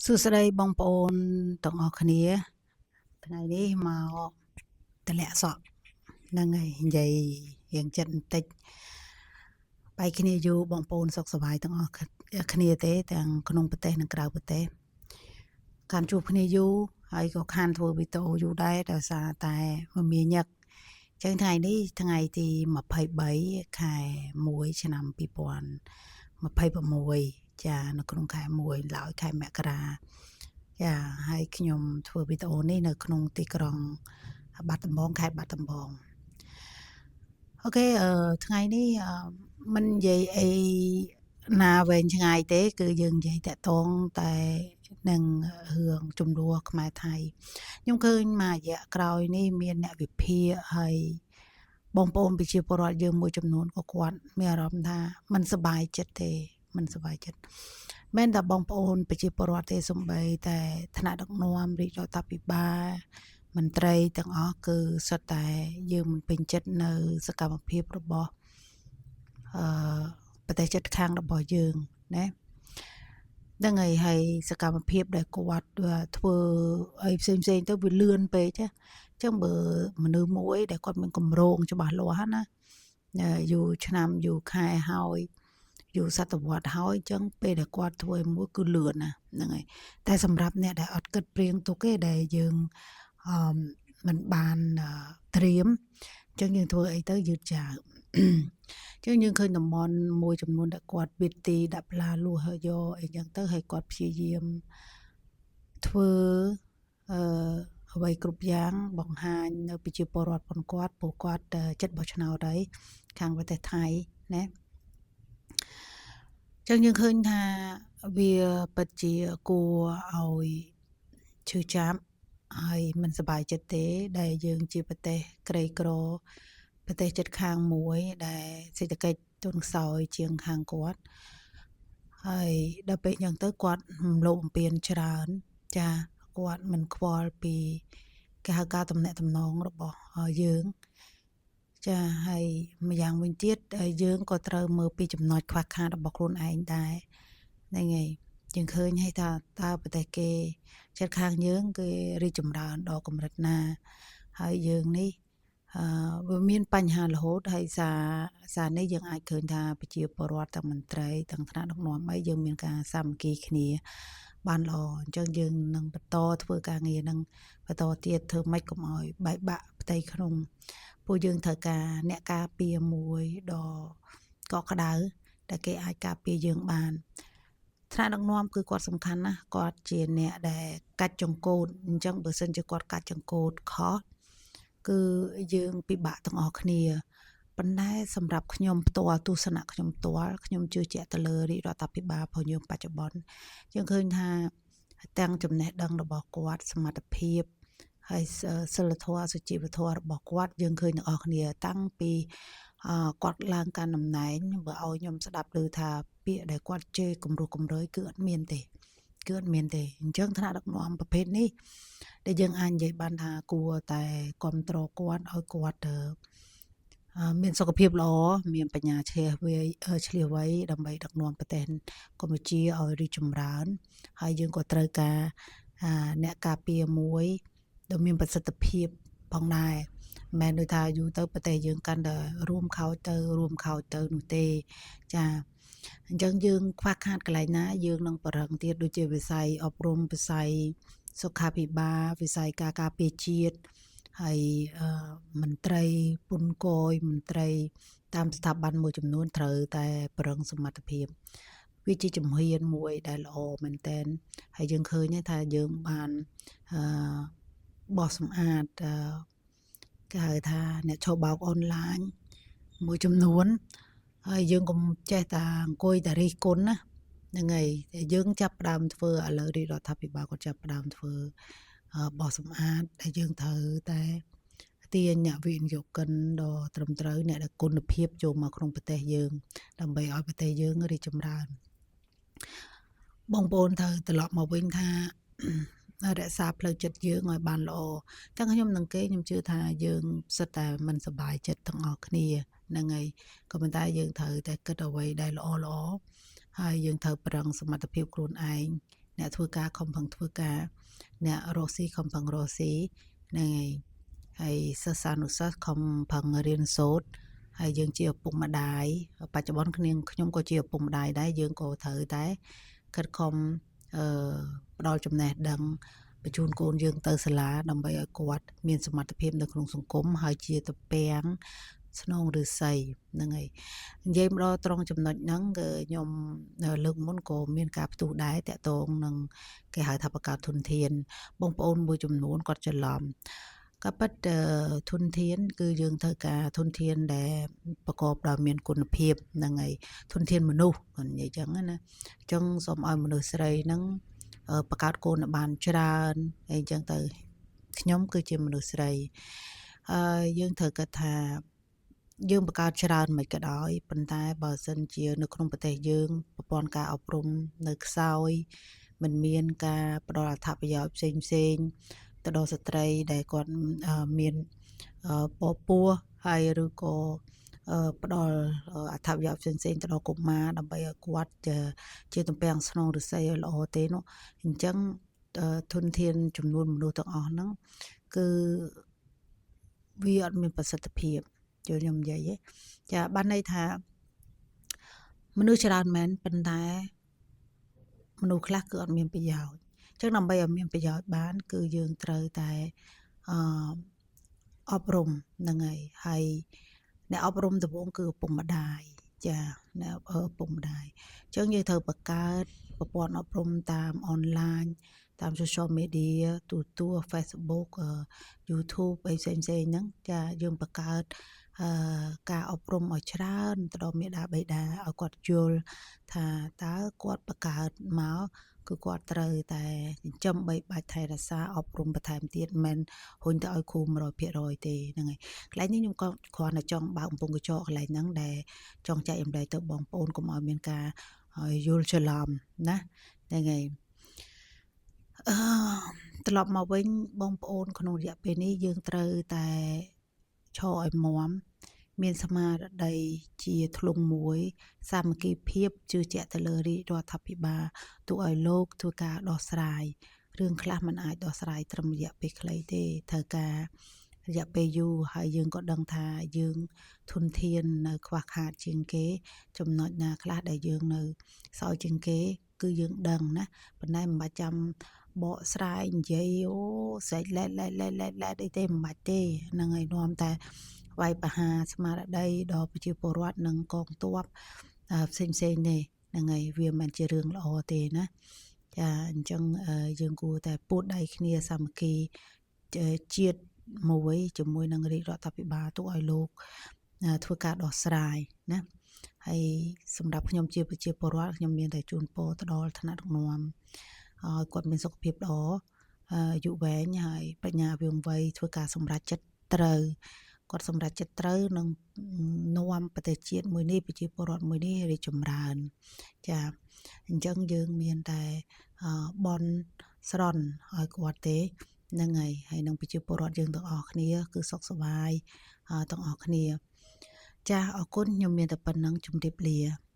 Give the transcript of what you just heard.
សួស្តីបងប្អូនទាំងអស់គ្នាថ្ងៃនេះមកតម្លាក់សក់ហ្នឹងហើយនិយាយរៀងចិត្តបន្តិចបែកគ្នាយូរបងប្អូនសុខសប្បាយទាំងអស់គ្នាទេទាំងក្នុងប្រទេសនិងក្រៅប្រទេសខានជួបគ្នាយូរហើយក៏ខានធ្វើវីដេអូយូរដែរដោយសារតែមមាញឹកចឹងថ្ងៃនេះថ្ងៃទី23ខែ1ឆ្នាំ2026ចានៅក្នុងខែ1ឡើយខែមករាចាហើយខ្ញុំធ្វើវីដេអូនេះនៅក្នុងទីក្រុងបាត់ដំបងខេត្តបាត់ដំបងអូខេថ្ងៃនេះមិននិយាយអីណាវែងឆ្ងាយទេ គឺយើងនិយាយតាក់ទងតែនឹងរឿងចំនួនខ្មែរថៃខ្ញុំឃើញមួយរយៈក្រោយនេះមានអ្នកវិភាគហើយបងប្អូនប្រជាពលរដ្ឋយើងមួយចំនួនក៏គាត់មានអារម្មណ៍ថាមិនសប្បាយចិត្តទេមិនសប្បាយចិត្តមែនតែបងប្អូនប្រជាពលរដ្ឋទេសំបីតែថ្នាក់ដឹកនាំរាជរដ្ឋាភិបាលមន្ត្រីទាំងអស់គឺសុទ្ធតែយើងមិនពេញចិត្តនៅសកម្មភាពរបស់ប្រទេសជិតខាងរបស់យើងណាហ្នឹងហើយហើយសកម្មភាពដែលគាត់ធ្វើអីផ្សេងផ្សេងទៅវាលឿនពេកចាអញ្ចឹងបើមនុស្សមួយដែលគាត់មានកម្រងច្បាស់លាស់ណាយូរឆ្នាំយូរខែហើយយូរសតវត្សហើយអញ្ចឹងពេលដែលគាត់ធ្វើមួយគឺលឿនណាហ្នឹងហើយតែសម្រាប់អ្នកដែលអត់គិតព្រៀងទុកទេដែលយើងអឺមិនបានត្រៀមអញ្ចឹងយើងធ្វើអីទៅយឺតយ៉ាវអញ្ចឹងយើងឃើញតំបន់មួយចំនួនដែលគាត់វិទីដាក់ផ្លាលួសយកអីចឹងទៅហើយគាត់ព្យាយាមធ្វើអឺអ្វីគ្រប់យ៉ាងបង្ហាញនៅប្រជាពលរដ្ឋផងគាត់ពួកគាត់ចិត្តបោះឆ្នោតហើយខាងប្រទេសថៃណាចឹងយើងឃើញថាវាពិតជាគួរឲ្យឈឺចាប់ហើយមិនសប្បាយចិត្តទេដែលយើងជាប្រទេសក្រីក្រប្រទេសជិតខាងមួយដែលសេដ្ឋកិច្ចទន់ខ្សោយជាងខាងគាត់ហើយដល់ពេលអញ្ចឹងទៅគាត់រំលោភបំពានច្រើនចាគាត់មិនខ្វល់ពីគេហៅការតំណាក់តំណងរបស់យើងចាហើយម្យ៉ាងវិញទៀតយើងក៏ត្រូវមើលពីចំណុចខ្វះខាតរបស់ខ្លួនឯងដែរហ្នឹងហើយយើងឃើញហើយថាតើប្រទេសគេជិតខាងយើងគេរីកចម្រើនដល់កម្រិតណាហើយយើងនេះវាមានបញ្ហារហូតហើយសារនេះយើងអាចឃើញថាប្រជាពលរដ្ឋទាំងមន្ត្រីទាំងថ្នាក់ដឹកនាំអីយើងមានការសាមគ្គីគ្នាបានល្អអញ្ចឹងយើងនឹងបន្តធ្វើការងារនឹងបន្តទៀតធ្វើម៉េចកុំឲ្យបែកបាក់ផ្ទៃក្នុងពួកយើងត្រូវការអ្នកការពារមួយដ៏កក់ក្ដៅដែលគេអាចការពារយើងបានថ្នាក់ដឹកនាំគឺគាត់សំខាន់ណាស់គាត់ជាអ្នកដែលកាច់ចង្កូតអញ្ចឹងបើសិនជាគាត់កាច់ចង្កូតខុសគឺយើងពិបាកទាំងអស់គ្នាប៉ុន្តែសម្រាប់ខ្ញុំផ្ទាល់ទស្សនៈខ្ញុំផ្ទាល់ខ្ញុំជឿជាក់ទៅលើរាជរដ្ឋាភិបាលរបស់យើងបច្ចុប្បន្នយើងឃើញថាទាំងចំណេះដឹងរបស់គាត់សមត្ថភាពហើយសិលធម៌សុជីវធម៌របស់គាត់យើងឃើញទាំងអស់គ្នាតាំងពីគាត់ឡើងកាន់តំណែងបើឲ្យខ្ញុំស្ដាប់ឮថាពាក្យដែលគាត់ជេរគំរោះគំរើយគឺអត់មានទេគឺអត់មានទេអញ្ចឹងថ្នាក់ដឹកនាំប្រភេទនេះដែលយើងអាចនិយាយបានថាគួរតែគ្រប់គ្រងគាត់ឲ្យគាត់មានសុខភាពល្អមានបញ្ញាឆ្លៀសវៃឆ្លៀសវៃដើម្បីដឹកនាំប្រទេសកម្ពុជាឲ្យរីកចម្រើនហើយយើងក៏ត្រូវការអ្នកការពារមួយដែលមានប្រសិទ្ធភាពផងដែរមិនមែនដូចថាយូរទៅប្រទេសយើងកាន់តែរួមខោចទៅរួមខោចទៅនោះទេចាអញ្ចឹងយើងខ្វះខាតកន្លែងណាយើងនឹងបរឹងទៀតដូចជាវិស័យអប់រំវិស័យសុខាភិបាលវិស័យការការពារជាតិហើយមន្ត្រីពន្ធគយមន្ត្រីតាមស្ថាប័នមួយចំនួនត្រូវតែប្រឹងសមត្ថភាពវាជាជំហានមួយដែលល្អមែនតែនហើយយើងឃើញថាយើងបានអឺបោះសម្អាតគេហៅថាអ្នកឈរបោកអនឡាញមួយចំនួនហើយយើងកុំចេះតែអង្គុយតែរិះគន់ណាហ្នឹងហើយយើងចាប់ផ្ដើមធ្វើឥឡូវរាជរដ្ឋាភិបាលគាត់ចាប់ផ្ដើមធ្វើបោះសម្អាតដែលយើងត្រូវតែទាញអ្នកវិនិយោគិនដ៏ត្រឹមត្រូវអ្នកដែលគុណភាពចូលមកក្នុងប្រទេសយើងដើម្បីឲ្យប្រទេសយើងរីកចម្រើនបងប្អូនត្រូវត្រឡប់មកវិញថារក្សាផ្លូវចិត្តយើងឲ្យបានល្អទាំងខ្ញុំនិងគេខ្ញុំជឿថាយើងសិតតែមិនសប្បាយចិត្តទាំងអស់គ្នាហ្នឹងហើយក៏ប៉ុន្តែយើងត្រូវតែគិតអ្វីដែលល្អល្អហើយយើងត្រូវប្រឹងសមត្ថភាពខ្លួនឯង អ្នកធ្វើការខំប្រឹងធ្វើការ អ្នករកស៊ីខំប្រឹងរកស៊ីហ្នឹងហើយ ហើយសិស្សានុសិស្សខំប្រឹងរៀនសូត្រ ហើយយើងជាឪពុកម្ដាយ បច្ចុប្បន្នគ្នាខ្ញុំក៏ជាឪពុកម្ដាយដែរ យើងក៏ត្រូវតែខិតខំអឺផ្ដល់ចំណេះដឹងបញ្ជូនកូនយើងទៅសាលា ដើម្បីឲ្យគាត់មានសមត្ថភាពនៅក្នុងសង្គម ហើយជាទំពាំងស្នងឫស្សីហ្នឹងហើយ។ និយាយមកដល់ត្រង់ចំណុចហ្នឹង គឺខ្ញុំលើកមុនក៏មានការផ្ទុះដែរ តាក់ទងនឹងគេហៅថាបង្កើតធនធាន បងប្អូនមួយចំនួនគាត់ច្រឡំ ក៏ពិតធនធាន គឺយើងត្រូវការធនធានដែលប្រកបដោយមានគុណភាពហ្នឹងហើយ ធនធានមនុស្សគាត់និយាយចឹងណា។ អញ្ចឹងសូមឲ្យមនុស្សស្រីហ្នឹងបង្កើតកូនឲ្យបានច្រើនអីចឹងទៅ ខ្ញុំគឺជាមនុស្សស្រី ហើយយើងត្រូវគិតថាយើងបង្កើតច្រើនមិនក៏ដោយ ប៉ុន្តែបើសិនជានៅក្នុងប្រទេសយើងប្រព័ន្ធការអប់រំនៅខ្សោយ មិនមានការផ្ដល់អត្ថប្រយោជន៍ផ្សេងផ្សេងទៅដល់ស្ត្រីដែលគាត់មានពពោះ ហើយឬក៏ផ្ដល់អត្ថប្រយោជន៍ផ្សេងផ្សេងទៅដល់កុមារ ដើម្បីឲ្យគាត់ជាទំពាំងស្នងឫស្សីឲ្យល្អទេនោះ អញ្ចឹងធនធានចំនួនមនុស្សទាំងអស់ហ្នឹងគឺវាអត់មានប្រសិទ្ធភាព យល់ខ្ញុំនិយាយទេចា? បានន័យថាមនុស្សច្រើនមែន ប៉ុន្តែមនុស្សខ្លះគឺអត់មានប្រយោជន៍។ អញ្ចឹងដើម្បីឲ្យមានប្រយោជន៍បាន គឺយើងត្រូវតែអឺអប់រំហ្នឹងហើយ ហើយអ្នកអប់រំដំបូងគឺឪពុកម្ដាយចា អ្នកឪពុកម្ដាយ។ អញ្ចឹងយើងត្រូវបង្កើតប្រព័ន្ធអប់រំតាមអនឡាញ តាម social media ទូរទស្សន៍ Facebook YouTube អីផ្សេងផ្សេងហ្នឹងចា យើងបង្កើតអឺការអប់រំឲ្យច្រើនទៅដល់មាតាបិតា ឲ្យគាត់យល់ថាតើគាត់បង្កើតមកគឺគាត់ត្រូវតែចិញ្ចឹមបីបាច់ថែរក្សាអប់រំបន្ថែមទៀត មិនរុញទៅឲ្យគ្រូ100%ទេហ្នឹងហើយ។ កន្លែងនេះខ្ញុំក៏គ្រាន់តែចង់បើកកំពង់ក្រចកកន្លែងហ្នឹង ដែលចង់ចែករំលែកទៅបងប្អូនកុំឲ្យមានការយល់ច្រឡំណាហ្នឹងហើយ។ អឺត្រឡប់មកវិញបងប្អូន ក្នុងរយៈពេលនេះយើងត្រូវតែឈរឲ្យមាំ មានស្មារតីជាធ្លុងមួយ សាមគ្គីភាពជឿជាក់ទៅលើរាជរដ្ឋាភិបាល ទុកឲ្យលោកធ្វើការដោះស្រាយរឿងខ្លះមិនអាចដោះស្រាយត្រឹមរយៈពេលខ្លីទេ ត្រូវការរយៈពេលយូរ។ ហើយយើងក៏ដឹងថាយើងធនធាននៅខ្វះខាតជាងគេ ចំណុចណាខ្លះដែលយើងនៅខ្សោយជាងគេ គឺយើងដឹងណា ប៉ុន្តែមិនបាច់ចាំបកស្រាយនិយាយអូស្រែកឡែតឡែតឡែតឡែតឡែតអីទេ មិនបាច់ទេហ្នឹងហើយ។ នាំតែវាយប្រហារស្មារតីដល់ប្រជាពលរដ្ឋនិងកងទ័ពផ្សេងផ្សេងនេះហ្នឹងហើយ វាមិនជារឿងល្អទេណាចា។ អញ្ចឹងយើងគួរតែពួតដៃគ្នាសាមគ្គីជាតិមួយជាមួយនឹងរាជរដ្ឋាភិបាល ទុកឲ្យលោកធ្វើការដោះស្រាយណា។ ហើយសម្រាប់ខ្ញុំជាប្រជាពលរដ្ឋ ខ្ញុំមានតែជូនពរទៅដល់ថ្នាក់ដឹកនាំឲ្យគាត់មានសុខភាពល្អ អាយុវែង ហើយបញ្ញាវាងវៃ ធ្វើការសម្រេចចិត្តត្រូវ គាត់សម្រេចចិត្តត្រូវនឹងនាំប្រទេសជាតិមួយនេះ ប្រជាពលរដ្ឋមួយនេះរីកចម្រើនចា។ អញ្ចឹងយើងមានតែបនស្រន់ឲ្យគាត់ទេហ្នឹងហើយ ហើយនឹងប្រជាពលរដ្ឋយើងទាំងអស់គ្នា គឺសុខសប្បាយទាំងអស់គ្នាចា។ អរគុណ ខ្ញុំមានតែប៉ុណ្្នឹង ជម្រាបលា។